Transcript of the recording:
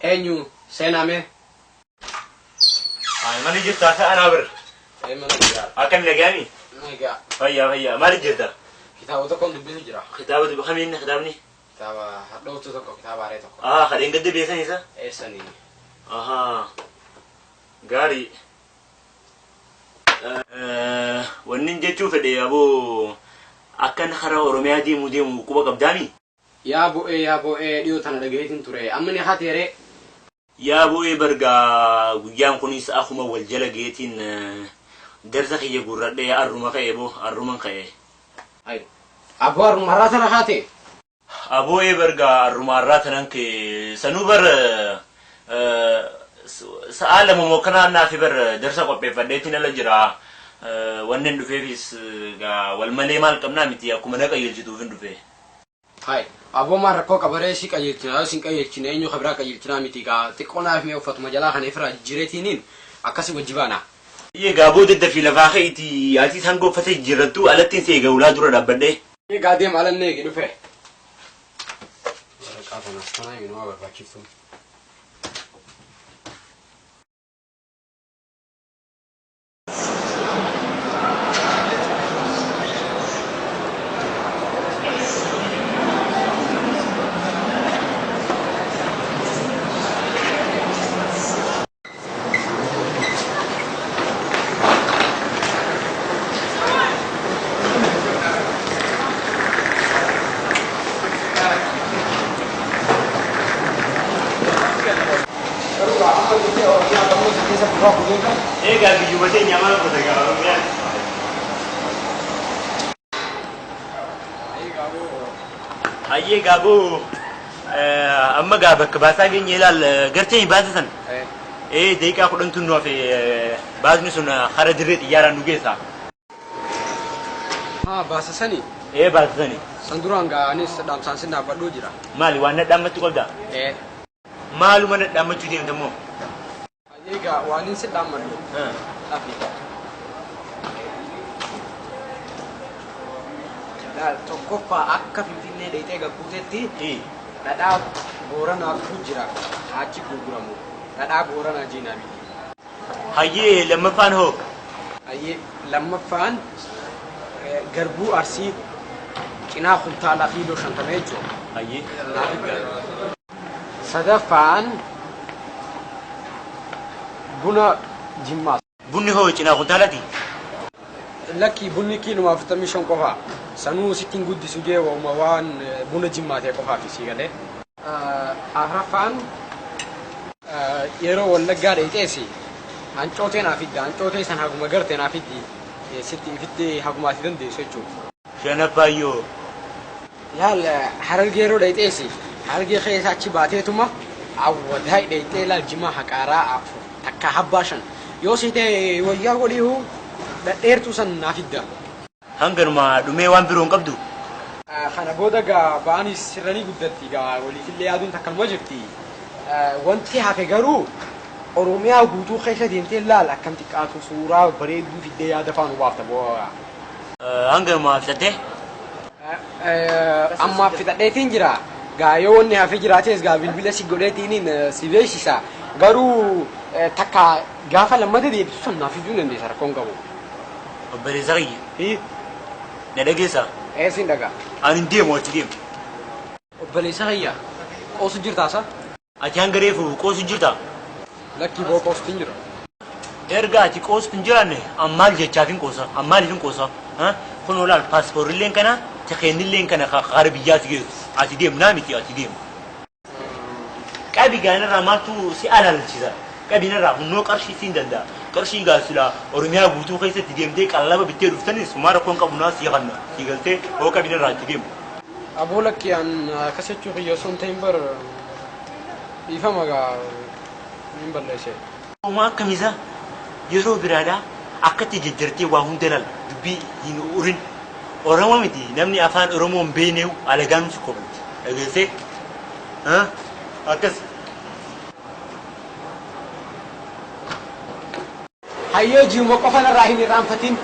Eenyu seenaa mee? Ay, mana jirtaa sa anaa bir. Ee mana jira. Akkam nagaami? Nagaa. Fayyaa fayyaa. Maali jirta? Kitaaba tokkoon dubbisu jira. Kitaaba dubbi kamiin kitaabni? Kitaaba hadhooftuu tokko kitaaba haree tokko. Ah, kadheen gadda beekan isa? Eessanii? Ahaa. Gaarii. Wannin jechuu fedhe aboo akkan hara Oromiyaa deemuu deemu quba qabdaami? Yaa bo'ee yaa bo'ee dhiyoo tana dhagaheetin ture amma ni hateeree. Yaa bo'ee bar gaa guyyaan kunis akuma wal jala geetiin darsa kiyya guurradhee arruma ka'e boo arruman ka'e. Ay aboo arruma har'aa tana kaate. Aboo ee bar gaa arruma arraa tanan ka'e sanuu bar sa'aa 2 moo akkanaa naafi bar darsa qopheeffadheetiin ala jira wannan dhufeefis gaa wal malee maal qabnaa miti akkuma na qajeelchituufin dhufe. Hay aboo maal rakkoo qabaree si qajeelchina yoo sin qajeelchine eenyu ka biraa qajeelchinaa miti gaa xiqqoo naaf mee uffatuma jalaa kana ifirraa jijjiireetiiniin akkasi wajji baana. Egaa boo daddafii lafaa ka'iitii atiis hanga uffata jijjiirrattu alattiin si eega ulaa dura dhaabbadhee. Egaa deem alan na eegi dhufe. Waraqaa tanaaf tanaa inumaa barbaachiftuu. Egaa biyyuma teenya maal goota egaa Oromiyaan. Hayyee gaaboo amma gaa bakka baasaa geenye ilaal gartee baasa san. Ee daqiiqaa 10 nu hafe baasni sun kara dirree xiyyaaraan nu geessa. Haa baasa sani. Ee baasa sani. San duraan gaa anis dhaamsaan sin dhaabbadhuu jira. Maali waan nadhaammachuu qabdaa? Ee. Maaluma nadhaammachuu deemta immoo? Hayyee gaa waanin sin dhaammadhu. Hafi. Laal tokkoffaa akka Finfinnee dheeyxee gabbuutetti dhadhaa Booranaatu jira achi gurguramu. Dhadhaa Booranaa jiinaa miti. Hayyee lammaffaan hoo? Hayyee lammaffaan garbuu Arsii cinaa kuntaala kiiloo 50 jechuudha. Hayyee. Naaf fidda. Sadaffaan buna Jimmaa. Bunni hoo cinaa kuntaalati? Lakki bunni kiiluma 45 qofa. Sanuu sitti hin guddisu jee wauma waan buna Jimmaa ta'e qofaafi sii galee. Afraffaan yeroo Wallaggaa dheeyxeesi hancootee naa fidda. Hancootee san haguma garte naa fiddi. Sitti ifitti haguma ati dandeessu jechuudha. Shanaffaan yoo? Laal Harargee yeroo dhayxeesi Harargee keessa achi baateetuma Awwadaay dhayxee laal jimaa haqaaraa 4 takkaa habbaa 5 yoo sii ta'e wayyaa godhiihu dhadheertuu san naa fidda. Hanganuma dhumee waan biroo hin qabdu? Kana booda gaa ba'aanis sirra ni guddatti gaa waliifillee yaaduun takkanuma jirti. Wanti hafe garuu Oromiyaa guutuu keessa deemtee laal akkam xiqqaatu suuraa bareedduu fiddee yaada faa nu baafta boo. Hanganuma fixattee? Ammaaf fixadheetiin jira. Gaa yoo wanni hafe jiraates gaa bilbila si godheetiiniin si beeksisa. Garuu takka gaafa lammata deebitu san naaf fiduu dandeessa rakkoo hin qabu. Obboleessa kiyya. Na dhageessaa? Ee sin dhagaa. Ani hin deemu achi deemu. Obboleessa kiyya qoosu jirtaa sa? Ati hanga reefu qoosu jirtaa? Lakkii boo qoosutti hin jiru. Erga ati qoosutti hin jiraanne an maal jechaafin qoosa? An maaliifin qoosa? Ha? Kunoo laal paaspoorrilleen kana tikeennilleen kana ka kara biyyaa si geessu. Ati deem naa miti ati deem. Qabi gaa narraa maaltu si alaalchisa? Qabi narraa hunnoo qarshii siin danda'a. Qarshii gaa silaa Oromiyaa guutuu keessatti deemtee qallaba bittee dhuftanis homaa rakkoon qabu naa sii kanna. Sii galtee hoo qabi narraa achi deemu. Aboo lakki an akkas jechuu kiyya osoo hin ta'in bar dhiifama gaa nin balleesse. Homaa akkamisa yeroo biraadhaa akkatti jejjertee waa hunda laal dubbii hin urin. Oromoo miti namni afaan Oromoo hin beekneeyu alagaan si kofalti. Dhageessee? Akkas. Hayyee ji'uma qofa narraa hin irraanfatin.